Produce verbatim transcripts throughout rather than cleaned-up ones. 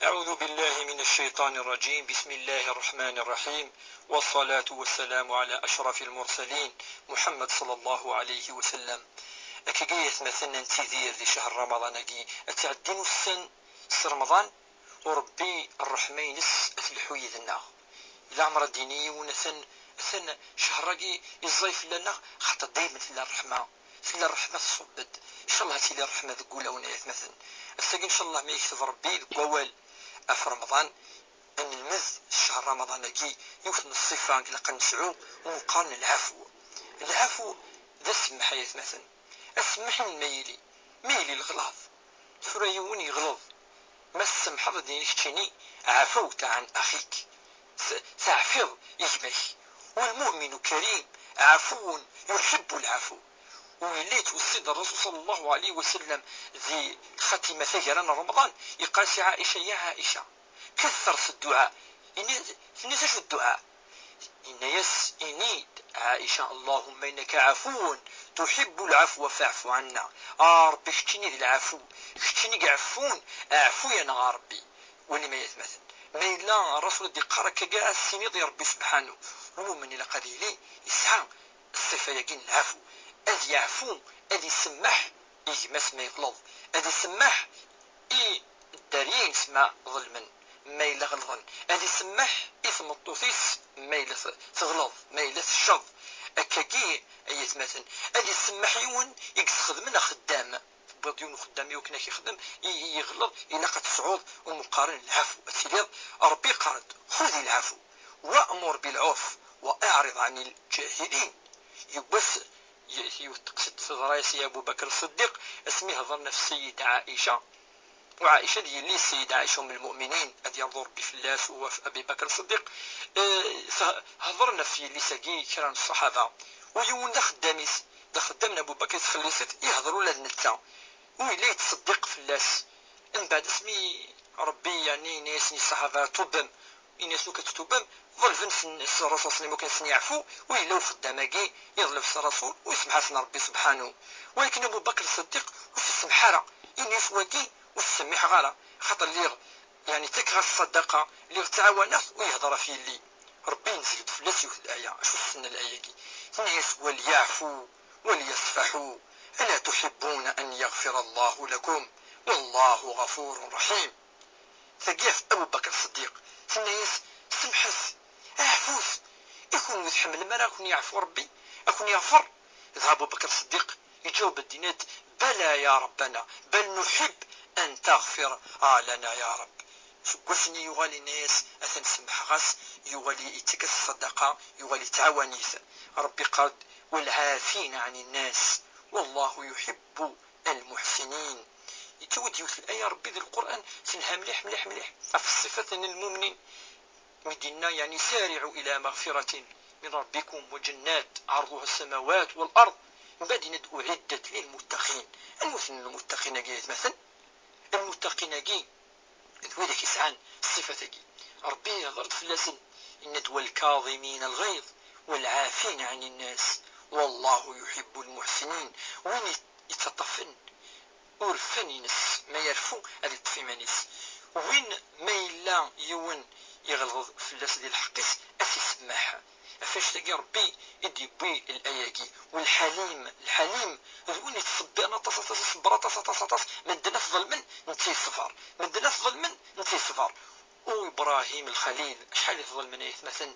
أعوذ بالله من الشيطان الرجيم. بسم الله الرحمن الرحيم. والصلاة والسلام على أشرف المرسلين محمد صلى الله عليه وسلم. Akkagi ay atmaten, ad nettidir di cehṛ Ramaḍan-agi, ad ttɛeddin ussan s Remḍan, u Ṛebbi ṛṛeḥma-ines ad telḥu yid-neɣ. Leɛmer ad d-yini yiwen atan, atan cehṛ-agi yeẓẓay fell-aneɣ, xaṭer daymen tella ṛṛeḥma, tella ṛṛeḥma tṣubb-d. Ncallah ad tili ṛṛeḥma deg wulawen ay atmaten. Ass-agi ncallah ma yekteb Ṛebbi deg wawal ɣef Remḍan, ad nelmed s cehṛ Ramaḍan-agi yiwet n ṣṣifa ilaq ad nesɛu, umi qqaren lɛafu. Lɛafu d asemmeḥ ay atmaten. Asemmeḥ i ma yili, ma yili leɣlaḍ. Tura yiwen yeɣleḍ, ma tsemḥeḍ ad d-yini keččini: "عفوت عن أخيك", t-, teɛfiḍ i gma-k. والمؤمن كريم عفو يحب العفو. U yella yettweṣṣi-d Ṛṛasul صلى الله عليه وسلم di lxatima taggara n Remḍan, yeqqar-as i Ɛaica: "يا عائشة، كثرت الدعاء". Ini-, tenna-as: "Acu dduɛa?" Yenna-yas: "Ini-d, Ɛaica, اللهم إنك عفو تحب العفو فاعف عنا." A Ṛebbi, keččini d lɛafu, keččini i iɛeffun, ɛfu-yaneɣ a Ṛebbi. Walim ay atmaten, ma yella Ṛṛasul ad d-iqqar akka, ad as-tiniḍ i Ṛebbi subḥanu. Lmumen ilaq ad yili yesɛa ṣṣifa-yagi n lɛafu, ad yeɛfu, ad isemmeḥ i gma-s ma yeɣleḍ, ad isemmeḥ i dderya-ines ma ḍelmen, ma yella ɣelḍen, ad isemmeḥ i tmeṭṭut-is ma yella t-, teɣleḍ, ma yella tecceḍ. Akkagi ay atmaten, ad isemmeḥ yiwen i yesxedmen axeddam. Tewwiḍ yiwen uxeddam i wakken ad k-ixdem, i, i yeɣleḍ, ilaq ad tesɛuḍ umi qqaren lɛafu, ad tiliḍ: Ṛebbi yeqqar-d: "خذ العفو وأمر بالعرف وأعرض عن الجاهلين". Yiwwas y-, yiwet teqsiṭ teḍra-yas i Abu Bakr Ṣṣeddiq asmi hedren ɣef Sseyida Ɛaica. U Ɛaica d yelli-s Sseyida Ɛaica Umm Lmuminin, ad yerḍu Ṛebbi fell-as u ɣef Abi Bakr Ṣṣeddiq. Eh, th-, hedren ɣef yelli-s-agi kra n ṣṣaḥaba. U yiwen d axeddam-is, d axeddam n Abu Bakr, yettxelliṣ-it, ihder ula d netta. U yella yettṣeddiq fell-as. Mbeɛd asmi Ṛebbi, yeɛni, yenna-yasen i ṣṣaḥaba: "Tubbem", ini-as: "Lukan tettubem", ḍelben s, s Ṛṛasul ṣṣallam akken ad sen-yeɛfu, u yella uxeddam-agi yeḍleb s Ṛṛasul u isemmeḥ-asen Ṛebbi subḥanu. Walakin Abu Bakr Ṣṣeddiq ur t-isemmeḥ ara, ini-as: "Wagi ur t-semmiḥeɣ ara, xaṭer lliɣ, yeɛni, ttakeɣ-as ṣṣadaqa, lliɣ ttɛawaneɣ-t", u yehder ɣef yelli. Ṛebbi yenzil-d fell-as yiwet laya. Acu tenna laya-agi? Tenna-yas: "وليعفوا وليصفحوا ألا تحبون أن يغفر الله لكم والله غفور رحيم". Tagi ɣef Abu Bakr Ṣṣeddiq, tenna-yas: "Semḥet, ɛfut, i kunwi ur tḥemmlem ara ad ken-yeɛfu Ṛebbi, ad ken-yeɣfer?" Dɣa Abu Bakr Ṣṣeddiq iǧaweb-d, yenna-d: "بلى يا ربنا، بل نحب أن تغفر لنا يا رب". Seg wass-nni yuɣal yenna-yas: "Atan semḥeɣ-as", yuɣal yettak-as ṣṣadaqa, yuɣal yettɛawan-it. Ṛebbi yeqqar-d: "والعافين عن الناس والله يحب المحسنين". Yettawi-d yiwet laya Ṛebbi di Lqur'an telha mliḥ, mliḥ, mliḥ ɣef ṣṣifat n lmumnin. Mi d-yenna, yeɛni: "سارعوا إلى مغفرة من ربكم وجنة عرضها السماوات والأرض". Mbeɛd yenna-d: "أعدت للمتقين". Anwa-ten lmuttaqin-agi, ay atmaten? Lmuttaqin-agi d widak yesɛan ṣṣifat-agi. Ṛebbi ihder-d fell-asen, yenna-d: "والكاظمين الغيظ والعافين عن الناس والله يحب المحسنين". Win yettaṭṭafen urfan-ines, ma yerfu ad iṭṭef iman-is. Win ma yella yiwen yeɣleḍ fell-as di lḥeqq-is, ad t-isemmeḥ. Ɣef annect-agi Ṛebbi i d-yewwi laya-agi. Walḥalim, lḥalim d win yettṣebbiren aṭas, aṭas, iṣebber aṭas, aṭas, aṭas. Medden ad t-ḍelmen, netta yeṣber. Medden ad t-ḍelmen, netta yeṣber. U Ibṛahim Lxalil, acḥal i t-ḍelmen ay atmaten?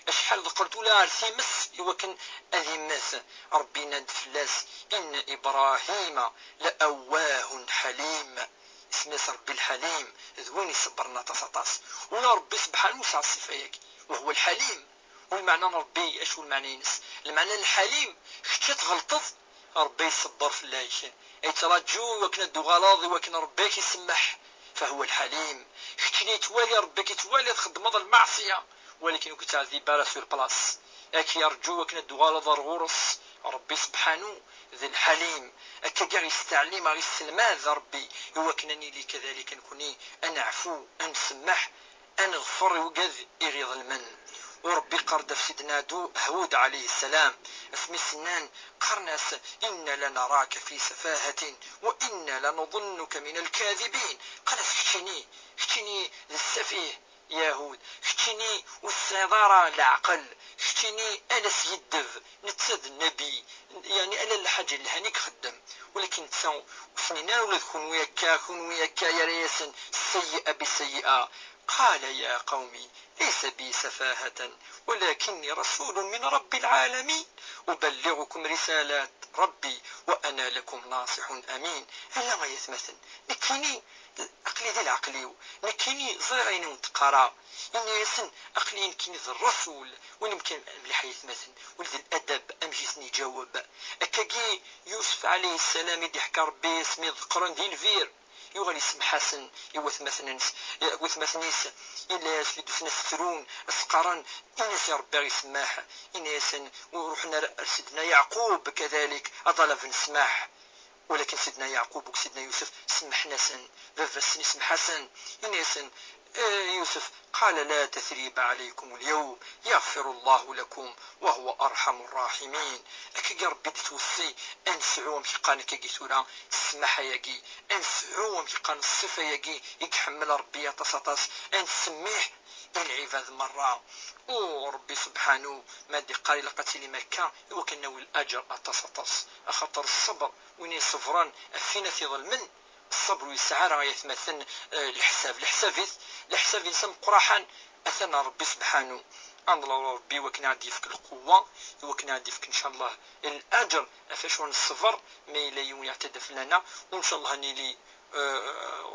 Acḥal ḍeqqren-t ula ar times i wakken ad immet. Ṛebbi yenna-d fell-as: "إن إبراهيم لأواه حليم". Isemma-yas Ṛebbi Lḥalim, d win iṣebbren aṭas, aṭas. Ula Ṛebbi subḥanu yesɛa ṣṣifa-yagi, وهو الحليم. U lmeɛna n Ṛebbi, acu lmeɛna-ines? Lmeɛna n Lḥalim, kečč ad tɣelṭeḍ, Ṛebbi iṣebber fell-ak, ad yettraǧu i wakken ad d-tuɣaleḍ, i wakken Ṛebbi ad k-isemmeḥ. فهو الحليم. Keččini yettwali, Ṛebbi ad k-yettwali txeddmeḍ lmeɛṣiya, walakin ur k-yettɛeddib ara sur place. Ad k-yerǧu i wakken ad d-tuɣaleḍ ar ɣur-s. Ṛebbi subḥanu d Lḥalim. Akkagi i ɣ-yesteɛlim, i ɣ-yesselmad Ṛebbi, i wakken ad nili kadalik nekni, ad neɛfu, ad nsemmeḥ, ad neɣfer i wigad i ɣ-iḍelmen. U Ṛebbi iqqar-d ɣef Sidna Du-, Hud ɛalayhi ssalam, asmi s-nnan, qqaren-as: "Inna lanaraka fi safahatin wa inna lanuḍunnuka mina lkadibin." Qqaren-as: "Keččini, keččini d ssafih, ya Hud, keččini ur tesɛiḍ ara leɛqel, keččini ala skiddeb, netta d nnabi, yeɛni ala lḥaǧa yelhan i ixeddem." Walakin netta ur s-nnin ara ula d kunwi akka, kunwi akka, yerra-yasen sseyyi'a bi sseyyi'a. Qala: "Ya qawmi, laysa bi safahatan, walakinni rasulun min Rabbil alamin, uballighukum risalat Rabbi, wa ana lakum nasihun amin." Ala ay atmaten, nekkini aql-i di leɛqel-iw, nekkini ẓriɣ ayen i wen-d-qqareɣ. Yenna-yasen: "Aql-i nekkini d rrasul." Win mkan mliḥ ay atmaten, ula d ladab amek i ten-iǧaweb. Akkagi Yusef ɛalayhi ssalam i d-iḥka Ṛebbi asmi ḍeqqren di lbir. Yuɣal isemmeḥ-asen i watmaten-nnes, i watmaten-is, yella asmi d-usen ad s-frun, ad s-qqaren: "Ini-as i Ṛebbi ad ɣ-isemmeḥ." Ini-asen ur ruḥen ara ar Sidna Yeɛqub, kadalik, ad ṭalaben ssmaḥ. Walakin Sidna Yeɛqub akked Sidna Yusef semmḥen-asen. Baba-tsen isemmeḥ-asen, ini-asen: "Eh, Yusef, qala la tathriba alaykum al-yawm, yaghfiru Llahu lakum, wa huwa arhamu rrahimin." Akkagi Ṛebbi d-tweṣṣi, ad nesɛu amek qqaren akkagi tura ssmaḥ-ayagi, ad nesɛu amek qqaren ṣṣifa-yagi i iḥemmel Ṛebbi aṭas aṭas, ad nettsemmiḥ i lɛibad merra. U Ṛebbi subḥanu ma d-iqqar ilaq ad tilim akka, i wakken ad nawi laǧer aṭas aṭas, axaṭer ṣṣber, win iṣebren ɣef win ad t-iḍelmen, ṣṣber ur yesɛi ara ay atmaten, eh, leḥsab. Leḥsab-it, leḥsab-ines ameqqraḥan atan ɣer Ṛebbi subḥanu. Ad nḍelb Ṛebbi i wakken ad d-yefk lquwwa, i wakken ad d-yefk ncallah laǧer ɣef wacu neṣber ma yella yiwen yeɛtadi fell-aneɣ, u ncallah ad nili, eh,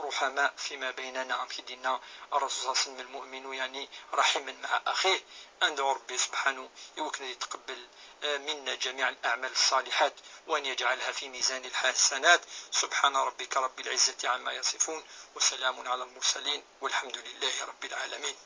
ruḥama fima baynana, amek i d-yenna Ṛṛasul ṣalla Llahu ɛalayhi wa sallam: "Al-mu'minu, yeɛni, raḥimun maɛa axih." Ad nedɛu Ṛebbi subḥanu i wakken ad yetqebbel, eh, minna ǧamiɛ al-aɛmal ṣṣaliḥat, وأن يجعلها في ميزان الحسنات. سبحان ربك رب العزة عما يصفون، وسلام على المرسلين، والحمد لله رب العالمين.